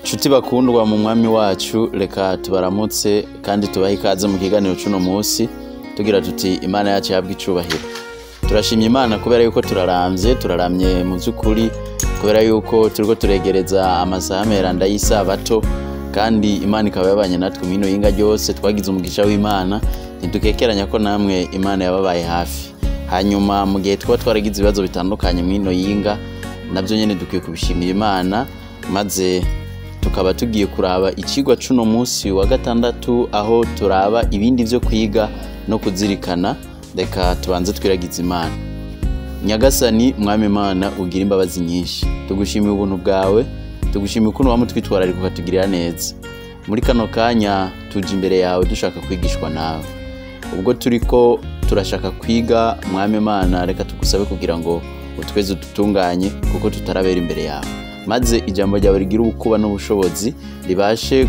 Nshuti bakundwa mu mwami wacu, reka tubaramutse kandi tubahe ikaze mu kiganiro c'uno munsi, tugira tuti Imana yacu ihabwe icubahiro. Turashimye Imana kubera yuko turaramvye, turaramye mu vy'ukuri, kubera yuko turiko turegereza amasaha meranda y'isabato, kandi Imana ikaba yabanye natwe mw'ino yinga ryose. Twagize umugisha w'Imana, ntidukekeranya ko namwe Imana yababaye hafi. Hanyuma mu gihe twaba twaragize ibibazo bitandukanye mw'ino yinga, navyo nyene dukwiye kubishimira Imana, maze tukaba tugiye kuraba icigwa c'uno munsi wa gatandatu, aho turaba ibindi vyo kwiga no kuzirikana. Reka tubanze twiragize Imana. Nyagasani Mwami Imana ugira imbabazi nyinshi, tugushimiye ubuntu bwawe, tugushimiye ukuntu wama utwitwararika ukatugirira neza. Muri kano kanya tuje imbere yawe dushaka kwigishwa nawe. Ubwo turiko turashaka kwiga, Mwami Imana, reka tugusabe kugira ngo utweze udutunganye, kuko tutarabera imbere yawe, maze ijambo ryawe rigira ubukuba n'ubushobozi, ribashe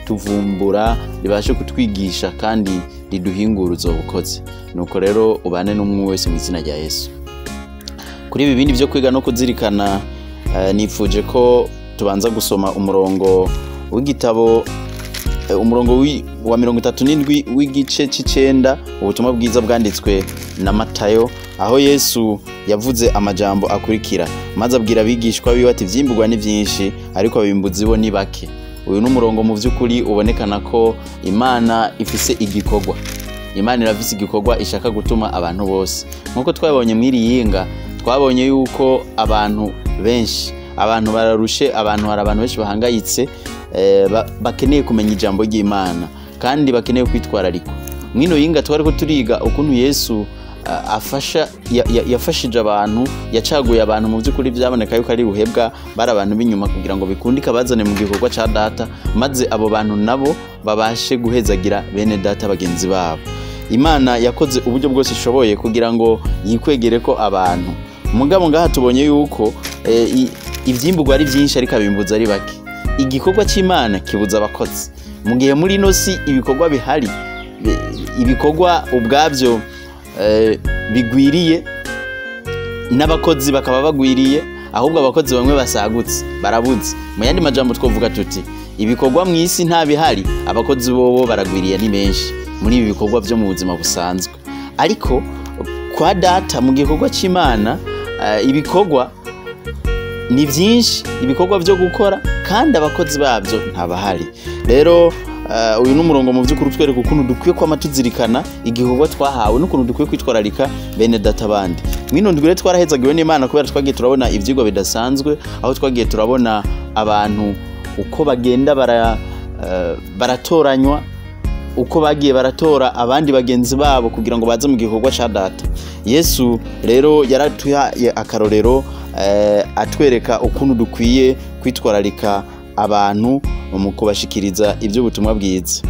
kutuvumbura, ribashe kutwigisha kandi riduhingure uzobukoze. Nuko rero ubane n'umwe wese mu izina rya Yesu. Kuri ibi bindi vyo kwiga no kuzirikana, nifuje ko tubanza gusoma umurongo w'igitabo, umurongo wa 37 w'igice c'icenda, ubutumwa bwiza bwanditswe na Matayo, aho Yesu yavuze amajambo akurikira: maze abwira abigishwa biwe ati ivyimburwa ni vyinshi, ariko abimbuzi bo ni bake. Uyu ni umurongo mu vy'ukuri ubonekana ko Imana ifise igikorwa. Imana irafise igikorwa ishaka gutuma abantu bose. Nkuko twabonye mw'iri yinga, twabonye yuko abantu benshi, abantu bararushe, abantu hari abantu benshi bahangayitse, bakeneye kumenya ijambo ry'Imana kandi bakeneye kwitwararikwa. Mw'ino yinga twariko turiga ukuntu Yesu afasha, yafashije abantu, yacaguye abantu mu by'ukuri byaboneka yuko ari ruhebwa, bari abantu b'inyuma kugira ngo bikundike bazane mu gikorwa ca data, maze abo bantu nabo babashe guhezagira bene data bagenzi babo. Imana yakoze uburyo bwose ishoboye kugira ngo yikwegere ko abantu. Mugabo ngaha tubonye yuko ivyimburwa ari vyinshi ariko abimbuza ari bake. Igikorwa c'Imana kibuza abakozi. Mu gihe muri ino si ibikorwa bihari, ibikorwa ubwavyo bigwiriye n'abakozi bakaba bagwiriye, ahubwo abakozi bamwe basagutse barabuze. Mu yandi majambo twovuga tuti ibikorwa mu isi nta bihari, abakozi bobo baragwiriye ni benshi muri ibi bikorwa vyo mu buzima busanzwe. Ariko kwa data mu gikorwa c'Imana, ibikorwa ni vyinshi, ibikorwa vyo gukora kandi abakozi babyo ntabahari. Rero uyu n'umurongo mu vy'ukuri utwereka ukuntu dukwiye kwama tuzirikana igikorwa twahawe n'ukuntu dukwiye kwitwararika bene data bandi. Mw'ino ndwi rero twarahezagiwe n'Imana kubera twagiye turabona ivyigwa bidasanzwe, aho twagiye turabona abantu uko bagenda baratoranywa, uko bagiye baratora abandi bagenzi babo kugira ngo baze mu gikorwa ca data. Yesu rero yaratuhaye akarorero, atwereka ukuntu dukwiye kwitwararika abantu mu kubashikiriza ivy'ubutumwa bwiza.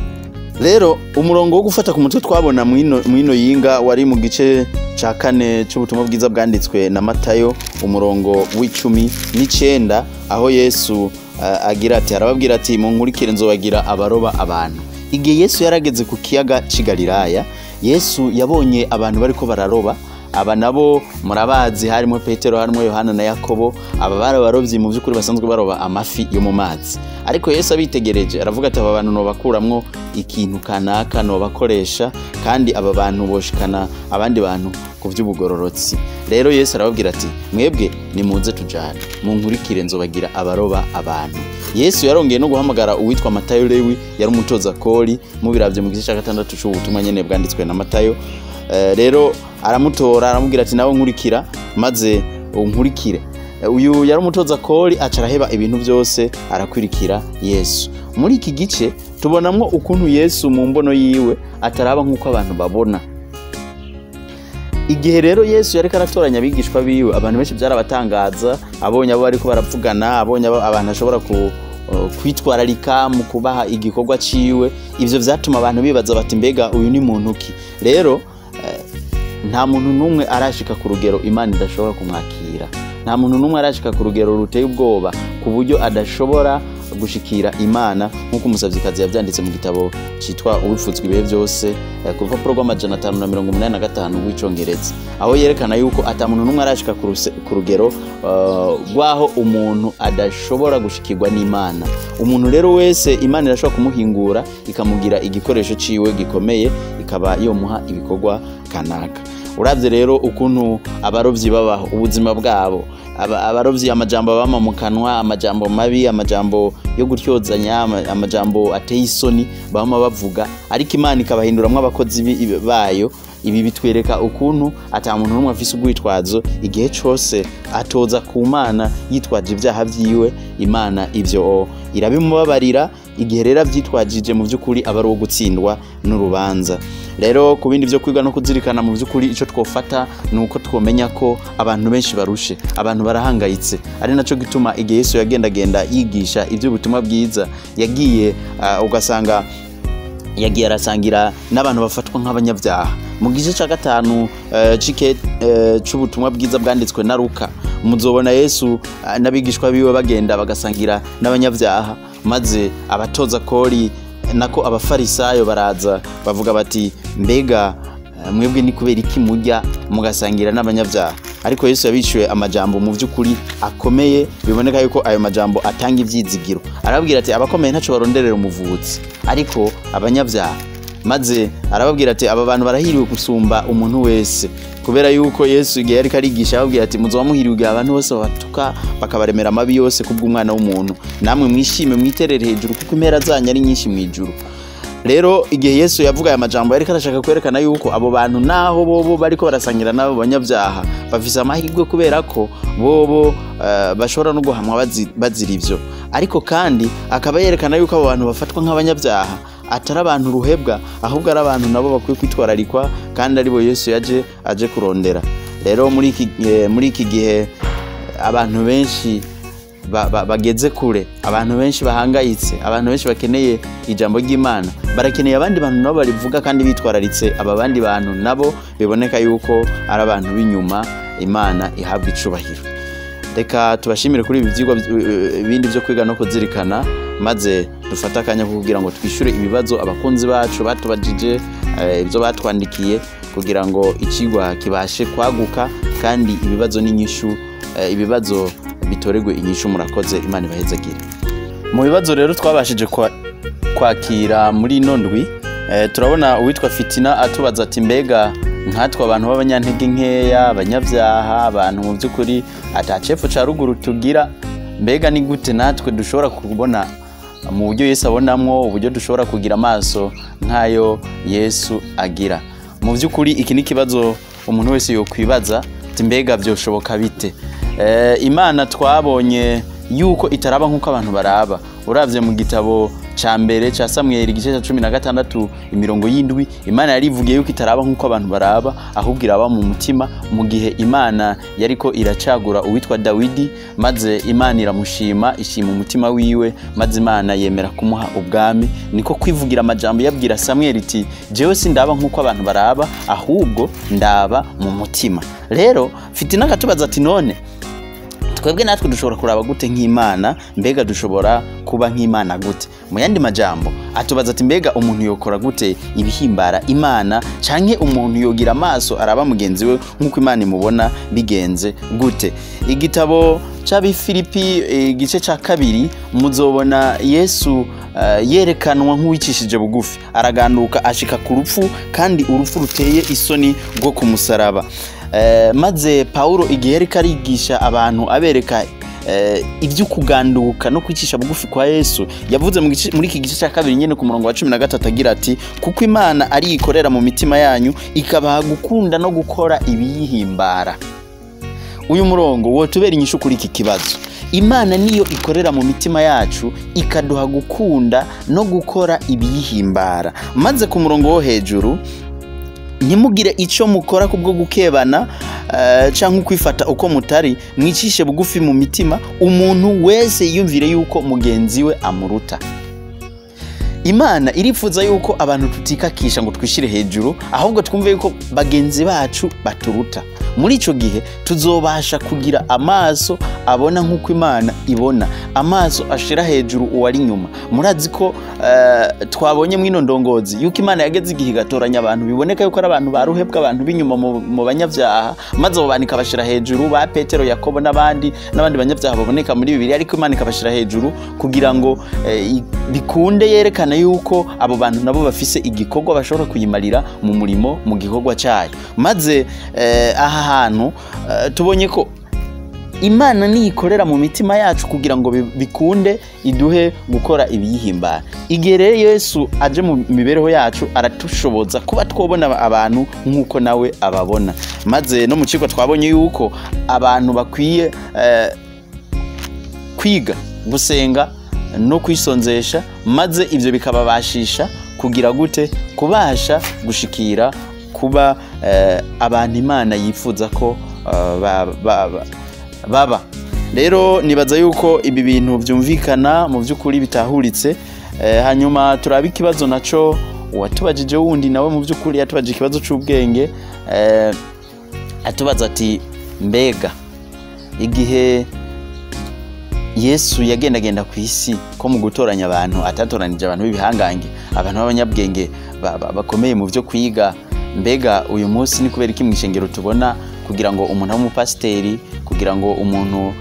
Rero umurongo wo gufata ku mutwe twabona mw'ino yinga wari mu gice ca kane c'ubutumwa bwiza bwanditswe na Matayo, umurongo w'icumi n'icenda, aho Yesu agira ati, arababwira ati munkurikire nzobagira abaroba abantu. Igihe Yesu yarageze ku kiyaga c'i Galilaya, Yesu yabonye abantu bariko bararoba. Aba nabo murabazi, harimo Petero, harimo Yohana na Yakobo. Aba bari abarovyi mu vy'ukuri basanzwe baroba amafi yo mu mazi. Ariko Yesu abitegereje aravuga ati aba bantu nobakuramwo ikintu kanaka nobakoresha, kandi aba bantu boshikana abandi bantu ku vy'ubugororotsi. Rero Yesu arababwira ati mwebwe nimuze tujane, munkurikire nzobagira abaroba abantu. Yesu yarongeye no guhamagara uwitwa Matayo Lewi, yari umutoza kori, mubiravye mu gice ca gatandatu c'ubutumwa nyene bwanditswe na Matayo. Rero aramutora aramubwira ati nawe nkurikira, maze unkurikire. Uyu yari umutoza kori, aca araheba ibintu byose arakurikira Yesu. Muri iki gice tubonamwo ukuntu Yesu mu mbono yiwe ataraba nk'uko abantu babona. Igihe rero Yesu yariko aratoranya abigishwa biwe, abantu benshi byarabatangaza, abonye abo bariko baravugana, abonye abantu ashobora kwitwararika mu kubaha igikorwa ciwe. Ivyo vyatuma abantu bibaza bati mbega uyu ni muntu ki? Rero nta muntu n'umwe arashika ku rugero Imana idashobora kumwakira. Nta muntu n'umwe arashika ku rugero ruteye ubwoba ku buryo adashobora gushikira Imana, nk'uko umusavyikazi yavyanditse mu gitabo citwa Uwipfuzwa ibihe byose, ku rupapuro rw'585 rw'icongereza, aho yerekana yuko ata muntu n'umwe arashika ku rugero rw'aho umuntu adashobora gushikirwa n'Imana. Umuntu rero wese Imana irashobora kumuhingura ikamugira igikoresho ciwe gikomeye, ikaba yomuha ibikorwa kanaka. Uravye rero ukuntu abarovyi babaho ubuzima bwabo, abarovyi amajambo bama mu kanwa, amajambo mabi, amajambo yo gutyozanya, amajambo ateye isoni bama bavuga, ariko Imana ikabahinduramwo abakozi bayo. Ibi bitwereka ukuntu ata muntu n'umwe afise urwitwazo igihe cose atoza ku Mana yitwaje ibyaha vyiwe. Imana ivyo irabimubabarira. Igihe rero avyitwajije, mu vy'ukuri aba ari uwo gutsindwa n'urubanza. Rero ku bindi vyo kwiga no kuzirikana, mu vy'ukuri ico twofata ni uko twomenya ko abantu benshi barushe, abantu barahangayitse. Ari naco gituma igihe Yesu yagendagenda yigisha ivy'ubutumwa bwiza, yagiye ugasanga yagiye arasangira n'abantu bafatwa nk'abanyabyaha. Mu gice ca 5 c'ubutumwa bwiza bwanditswe na Luka, muzobona Yesu n'abigishwa biwe bagenda bagasangira n'abanyabyaha, maze abatoza kori, nako abafarisayo, baraza bavuga bati: "Mbega mwebwe ni kubera iki murya mugasangira n'abanyabyaha?" Ariko Yesu yabishuye amajambo mu by'ukuri akomeye, biboneka yuko ayo majambo atanga ivyizigiro. Arababwira ati: "Abakomeye ntaco baronderera umuvuzi, ariko abanyabyaha." Maze arababwira ati: "Aba bantu barahiriwe gusumba umuntu wese." Kubera yuko Yesu igihe yariko arigisha ababwira ati: "Muzoba muhiriwe igihe abantu bose babatuka, bakabaremera amabi yose kubw'umwana w'umuntu. Namwe mwishime, mwiterere hejuru, kuko impera zanyu ari nyinshi mu ijuru." Rero igihe Yesu yavuga aya majambo, yariko arashaka kwerekana yuko abo bantu, naho bobo bariko barasangira n'abo banyabyaha, bafise amahirwe, kubera ko bobo bashobora no guhamwa bazira ivyo. Ariko kandi akaba yerekana yuko abo bantu bafatwa nk'abanyabyaha atari abantu ruhebwa, ahubwo ari abantu nabo bakwiye kwitwararikwa, kandi aribo Yesu yaje aje kurondera. Rero muri iki gihe abantu benshi bageze kure, abantu benshi bahangayitse, abantu benshi bakeneye ijambo ry'Imana, barakeneye abandi bantu nabo barivuga kandi bitwararitse aba bandi bantu nabo biboneka yuko ari abantu b'inyuma. Imana ihabwa icubahiro. Reka tubashimire kuri ibi vyigwa ibindi vyo kwiga no kuzirikana, maze dufate akanya ko kugira ngo twishyure ibibazo abakunzi bacu batubajije, ibyo batwandikiye, kugira ngo ikigwa kibashe kwaguka kandi ibibazo n'inyishu, ibibazo bitoregwe inyishu. Murakoze, Imana ibahezagire. Mu bibazo rero twabashije kwakira muri ino ndwi, turabona uwitwa Fitina atubaza ati: "Mbega nkatwe abantu b'abanyantege nkeya, abanyabyaha, abantu mu by'ukuri atacepfo ca ruguru tugira, mbega ni gute natwe dushobora kubona mu buryo Yesu abonamwo, uburyo dushobora kugira amaso nk'ayo Yesu agira?" Mu by'ukuri iki ni ikibazo umuntu wese yokwibaza ati: "Mbega byoshoboka bite?" Imana twabonye yuko itaraba nk'uko abantu baraba. Uravye mu gitabo ca mbere ca Samweli, igice ca 16, imirongo y'indwi, Imana yarivugiye yuko itaraba nk'uko abantu baraba, ahubwo iraba mu mutima. Mu gihe Imana yariko iracagura uwitwa Dawidi, maze Imana iramushima, ishima umutima wiwe, maze Imana yemera kumuha ubwami. Niko kwivugira amajambo yabwira Samweli iti: "Jewe sindaba nk'uko abantu baraba, ahubwo ndaba mu mutima." Rero Fitina akatubaza ati: "None twebwe natwe dushobora kuraba gute nk'Imana? Mbega dushobora kuba nk'Imana gute?" Mu yandi majambo atubaza ati: "Mbega umuntu yokora gute ibihimbara Imana, canke umuntu yogira amaso araba mugenzi we nk'uko Imana imubona bigenze gute?" Igitabo c'Abifilipi, igice ca 2, muzobona Yesu yerekanwa nk'uwicishije bugufi, araganduka ashika ku rupfu, kandi urupfu ruteye isoni rwo ku musaraba. Maze Paulo igihe yariko arigisha abantu, abereka ibyo kuganduka no kwicisha bugufi kwa Yesu, yavuze muri iki gice cya 2 nyene, ku murongo wa 13, agira ati: "Kuko Imana ari ikorera mu mitima yanyu, ikabaha gukunda no gukora ibiyihimbara." Uyu murongo wotubera inyishu kuri iki kibazo. Imana niyo ikorera mu mitima yacu, ikaduha gukunda no gukora ibiyihimbara. Maze ku murongo wo hejuru: "Ntimugire icyo mukora kubwo gukebana canke kwifata uko mutari, mwicishe bugufi mu mitima, umuntu wese yiyumvire yuko mugenzi we amuruta." Imana irifuza yuko abantu tutikakisha ngo twishire hejuru, ahubwo twumve yuko bagenzi bacu baturuta. Muri ico gihe tuzobasha kugira amaso abona nk'uko Imana ibona, amaso ashira hejuru uwari inyuma. Murazi ko twabonye mwino ndongozi yuko Imana yageze igihe igatoranya abantu biboneka yuko ari abantu baruhebwa, abantu b'inyuma mu banyabyaha, maze abo bantu ikabashira hejuru, ba Petero, Yakobo n'abandi banyabyaha baboneka muri Bibiliya, ariko Imana ikabashira hejuru kugira ngo bikunde yerekana yuko abo bantu nabo bafise igikorwa bashobora kuyimarira mu murimo, mu gikorwa cyayo. Maze aha hantu tubonye ko Imana niyikorera mu mitima yacu kugira ngo bikunde iduhe gukora ibiyihimbara. Igihe rero Yesu aje mu mibereho yacu aratushoboza kuba twobona abantu nk'uko nawe ababona. Maze no mu cigwa twabonye yuko abantu bakwiye kwiga gusenga no kwisonzesha, maze ivyo bikababashisha kugira gute? Kubasha gushikira kuba abantu Imana yifuza ko baba. Rero nibaza yuko ibi bintu byumvikana mu by'ukuri bitahuritse. Hanyuma turabe ikibazo naco uwatubajije wundi nawe mu by'ukuri yatubajije ikibazo c'ubwenge, atubaza ati mbega igihe Yesu yagendagenda ku isi ko mu gutoranya abantu atatoranije abantu b'ibihangange, abantu b'abanyabwenge bakomeye mu byo kwiga, mbega uyu munsi ni kubera iki mw'ishengero tubona kugira ngo umuntu abe umupasiteri, kugira ngo umuntu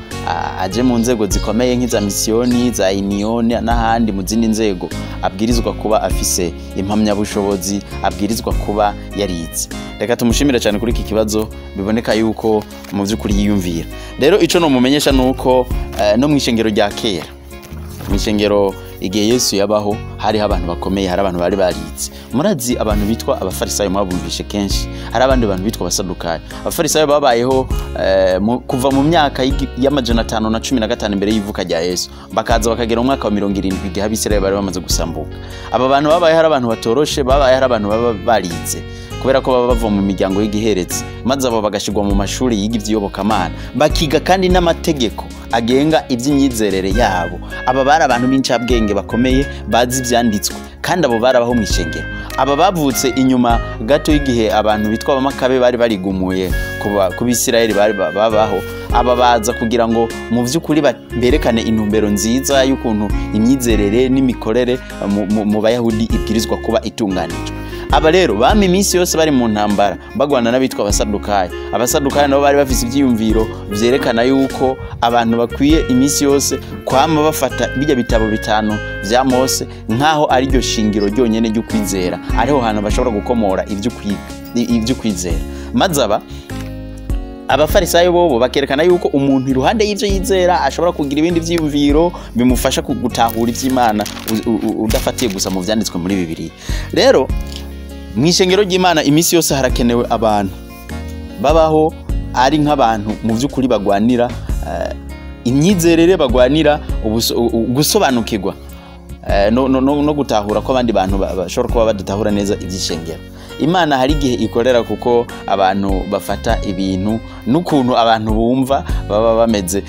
aje mu nzego zikomeye nk'iza misiyoni, za iniyoni n'ahandi mu zindi nzego, abwirizwa kuba afise impamyabushobozi, abwirizwa kuba yarize? Reka tumushimire cyane kuri iki kibazo, biboneka yuko mu by'ukuri yiyumvira. Rero ico no mumenyesha nuko no mw'ishengero rya kera, mw'ishengero igihe Yesu yabaho, hariho abantu bakomeye, hari abantu bari baritse. Murazi abantu bitwa abafarisayo mwabumvishe kenshi, hari abandi bantu bitwa abasadukayo. Abafarisayo babayeho kuva mu myaka y'515 imbere y'ivuka rya Yesu, bakaza bakagera mu mwaka wa 70 igihe Abisirayeli bari bamaze gusambuka. Aba bantu babaye hari abantu batoroshe, babaye hari abantu baba baritse kubera ko baba bava mu miryango y'igiheretse, maze abo bagashirwa mu mashuri yiga ivy'iyobokamana, bakiga kandi n'amategeko agenga ivy'imyizerere yabo. Aba bari abantu b'incabwenge bakomeye bazi ivyanditswe, kandi abo barabaho mw'ishengero. Aba bavutse inyuma gato y'igihe abantu bitwa abamakabe bari barigumuye ku Bisirayeli bari babaho. Aba baza kugira ngo mu vy'ukuri berekane intumbero nziza y'ukuntu imyizerere n'imikorere mu Bayahudi ibwirizwa kuba itunganijwe. Aba rero bama iminsi yose bari mu ntambara bagwana n'abitwa abasadukayo. Abasadukayo nabo bari bafise ivyiyumviro vyerekana yuko abantu bakwiye iminsi yose kwama bafata bijya bitabo bitanu vya Mose nkaho ari ryo shingiro ryonyene ryo kwizera, ariho hantu bashobora gukomora ivyo kwizera. Maze aba abafarisayo bobo bakerekana yuko umuntu iruhande y'ivyo yizera ashobora kugira ibindi vyiyumviro bimufasha gutahura ivy'Imana udafatiye gusa mu vyanditswe muri Bibiliya. Rero mw'ishengero ry'Imana iminsi yose harakenewe abantu babaho ari nk'abantu mu by'ukuri bagwanira imyizerere, bagwanira gusobanukirwa no gutahura ko abandi bantu bashobora kuba badatahura neza ivy'ishengero. Imana hari igihe ikorera kuko abantu bafata ibintu n'ukuntu abantu bumva baba bameze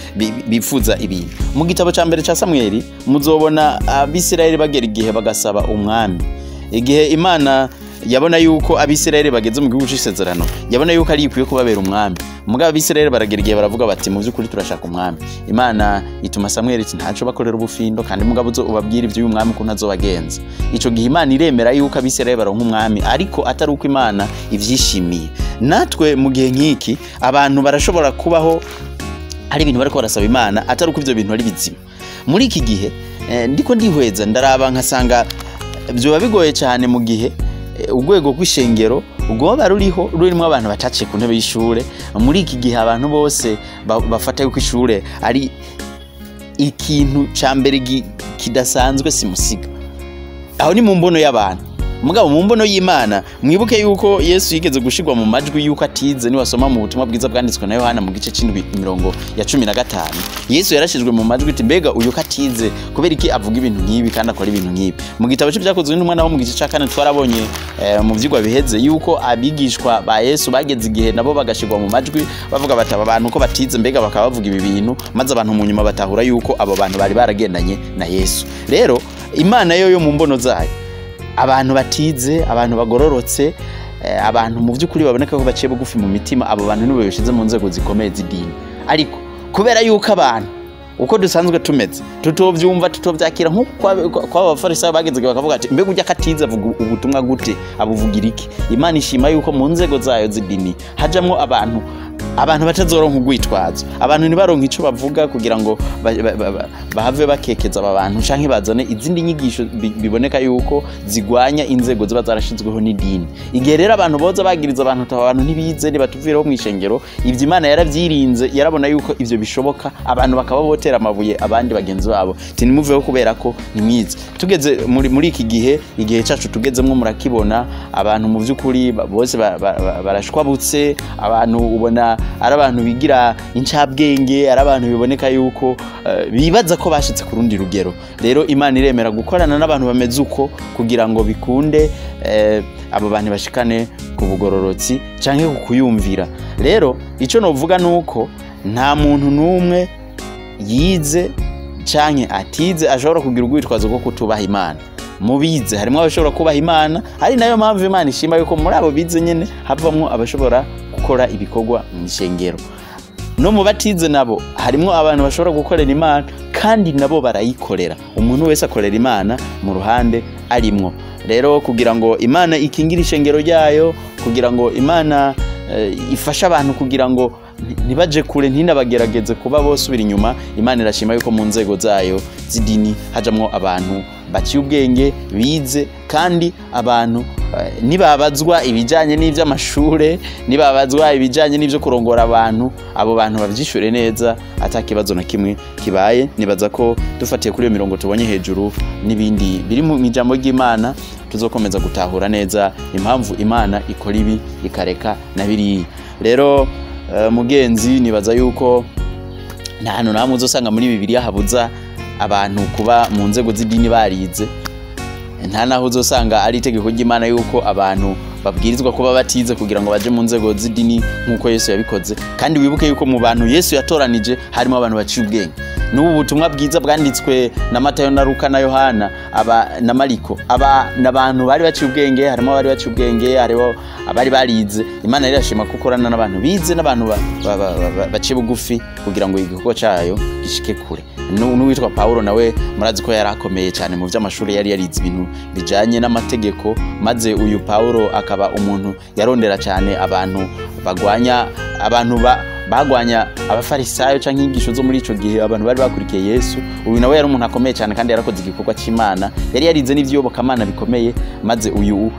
bifuza ibintu. Mu gitabo ca mbere ca Samweli muzobona Abisirayeli bagera igihe bagasaba umwami. Igihe Imana yabona yuko Abisirayeli bageze mu gihugu c'isezerano, yabona yuko ari ikwiye kubabera umwami. Mugabo Abisirayeli baragera igihe baravuga bati mu by'ukuri turashaka umwami. Imana ituma Samweli iti ntaco bakorera ubufindo, kandi mugabo uzo ubabwira ivyo uyu mwami ukuntu azobagenza. Ico gihe Imana iremera yuko Abisirayeli baronka umwami, ariko atari uko Imana ivyishimiye. Natwe mu gihe nk'iki abantu barashobora kubaho ari ibintu bariko barasaba Imana atari uko ivyo bintu ari bizima. Muri iki gihe ndiko ndihweza ndaraba nkasanga vyoba bigoye cyane mu gihe urwego rw'ishengero rwoba ruriho rurimo abantu bataciye ku ntebe y'ishure. Muri iki gihe abantu bose bafata yuko ishure ari ikintu ca mbere kidasanzwe simusiga. Aho ni mu mbono y'abantu. Mugabo mu mbono y'Imana mwibuke yuko Yesu yigeze gushirwa mu majwi yuko atize. Niwasoma mu butumwa bwiza bwanditswe na Yohana mu gice c'indwi imirongo ya 15, Yesu yarashizwe mu majwi ati mbega uyu katize kubera iki avuga ibintu nk'ibi kandi akora ibintu nk'ibi. Mu gitabo c'ivyakozwe n'umwana wo mu gice ca 4 twarabonye mu vyigwa biheze yuko abigishwa ba Yesu bageze igihe nabo bagashirwa mu majwi bavuga bati aba bantu ko batize mbega bakaba bavuga ibi bintu, maze abantu mu nyuma batahura yuko abo bantu bari baragendanye na Yesu. Rero Imana yo mu mbono zayo abantu batize, abantu bagororotse, abantu mu by'ukuri baboneka ko baciye bugufi mu mitima, abo bantu nibo bishize mu nzego zikomeye z'idini. Ariko kubera yuko abantu uko dusanzwe tumeze tutovyumva, tutovyakira nk'uko kwa abafarisayo bageze bakavuga ati mbega ujya katiza avuga ubutumwa gute, abuvugira iki? Imana ishima yuko mu nzego zayo z'idini hajamwo abantu batazoronka ugwitwazo, abantu ntibaronka ico bavuga kugira ngo bahave bakekeza aba bantu canke bazane izindi nyigisho biboneka yuko zigwanya inzego ziba zarashizweho n'idini. Igihe rero abantu boza bagiriza abantu abantu ntibize ntibatuvireho mu ishengero, ivyo Imana yaravyirinze, yarabona yuko ivyo bishoboka, abantu bakaba botera amabuye abandi bagenzi babo ati nimuveho kubera ko nimwize. Tugeze muri iki gihe, igihe cacu tugezemwo murakibona, abantu mu vy'ukuri bose barashwabutse, abantu ubona ari abantu bigira incabwenge, ari abantu biboneka yuko bibaza ko bashitse ku rundi rugero. Rero Imana iremera gukorana n'abantu bameze uko kugira ngo bikunde abo bantu bashikane ku bugororotsi canke ku kuyumvira. Rero ico novuga nuko nta muntu n'umwe yize canke atize ashobora kugira urwitwazo rwo kutubaha Imana. Mubize harimo abashobora kubaha Imana, ari nayo mpamvu Imana ishima yuko muri abo bize nyene havamwo abashobora gukora ibikorwa mu ishengero. No mu batize nabo harimo abantu bashobora gukorera Imana kandi nabo barayikorera. Umuntu wese akorera Imana mu ruhande arimwo. Rero kugira ngo Imana ikingire ishengero ryayo, kugira ngo Imana ifashe abantu kugira ngo ntibaje kure, ntinabagerageze kuba bosubira inyuma, Imana irashima yuko mu nzego zayo z'idini hajamwo abantu baciye ubwenge, bize, kandi abantu nibabazwa ibijanye n'ivy'amashure, nibabazwa ibijanye n'ivyo kurongora abantu, abo bantu bavyishure neza atakibazo na kimwe kibaye. Nibaza ko dufatiye kuri iyo mirongo tubonye hejuru n'ibindi biri mu ijambo ry'Imana, tuzokomeza gutahura neza impamvu Imana ikora ibi ikareka na biriya. Rero mugenzi, nibaza yuko nta hantu namwe uzosanga muri Bibiliya habuza abantu kuba mu nzego z'idini barize. Nta naho uzosanga ari itegeko ry'Imana yuko abantu babwirizwa kuba batize kugira ngo baje mu nzego z'idini nk'uko Yesu yabikoze. Kandi wibuke yuko mu bantu Yesu yatoranije harimo abantu baciye ubwenge. N'ubu butumwa bwiza bwanditswe na Matayo na Luka na Yohana aba na Mariko, aba n'abantu bari baciye ubwenge, harimo abari baciye ubwenge, hariho abari barize. Imana irashima gukorana n'abantu bize n'abantu baciye bugufi kugira ngo igikorwa cayo gishike kure. N'uwitwa Paulo nawe murazi ko yarakomeye cyane mu vy'amashuri, yari yarize ibintu bijanye n'amategeko, maze uyu Paulo akaba umuntu yarondera cyane abantu bagwanya abantu bagwanya abafarisayo canke inyigisho zo muri ico gihe abantu bari bakurikiye Yesu. Uyu nawe yari umuntu akomeye cyane kandi yarakoze igikorwa c'Imana, yari yarize n'ivyobokamana bikomeye, maze uyu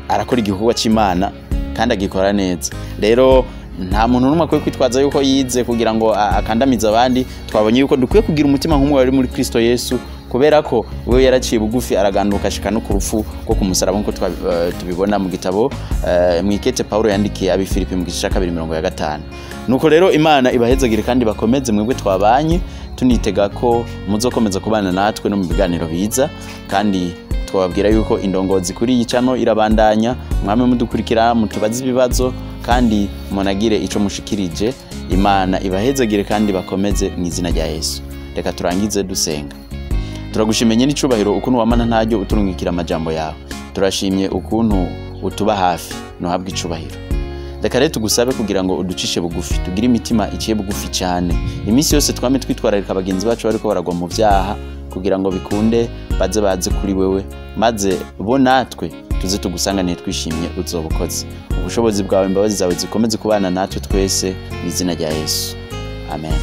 arakora igikorwa c'Imana kandi agikora neza. Rero nta muntu n'umwe akwiye kwitwaza yuko yize kugira ngo akandamize abandi. Twabonye yuko dukwiye kugira umutima nk'umwe wari muri Kristo Yesu, kubera ko we yaraciye bugufi araganduka ashika no ku rupfu rwo ku musaraba, nk'uko tubibona mu gitabo mwikete Paulo yandikiye abi Filipi mu gice ca 2:5. Nuko rero Imana ibahezagire kandi bakomeze mwebwe twabanye, tunitega ko muzokomeza kubana natwe no mu biganiro biza, kandi twababwira yuko indongozi kuri iyi channel irabandanya. Mwame mudukurikira, mutubaze ibibazo kandi munagire ico mushikirije. Imana ibahezagire kandi bakomeze mu izina rya Yesu. Reka turangize dusenga. Turagushimye n'icubahiro ukuntu wamana ntaryo uturungikira amajambo yawe. Turashimye ukuntu utuba hafi, nuhabwe icubahiro. Reka rero tugusabe kugira ngo uducishe bugufi, tugire imitima iciye bugufi cyane. Iminsi yose twame twitwararika bagenzi bacu bariko baragwa mu vyaha, kugira ngo bikunde baze baze kuri wewe, maze bo natwe tuze tugusanganiye twishimye uzobukoze. Ubushobozi bwawe, imbabazi zawe zikomeze kubana natwe twese mu izina rya Yesu. Amen.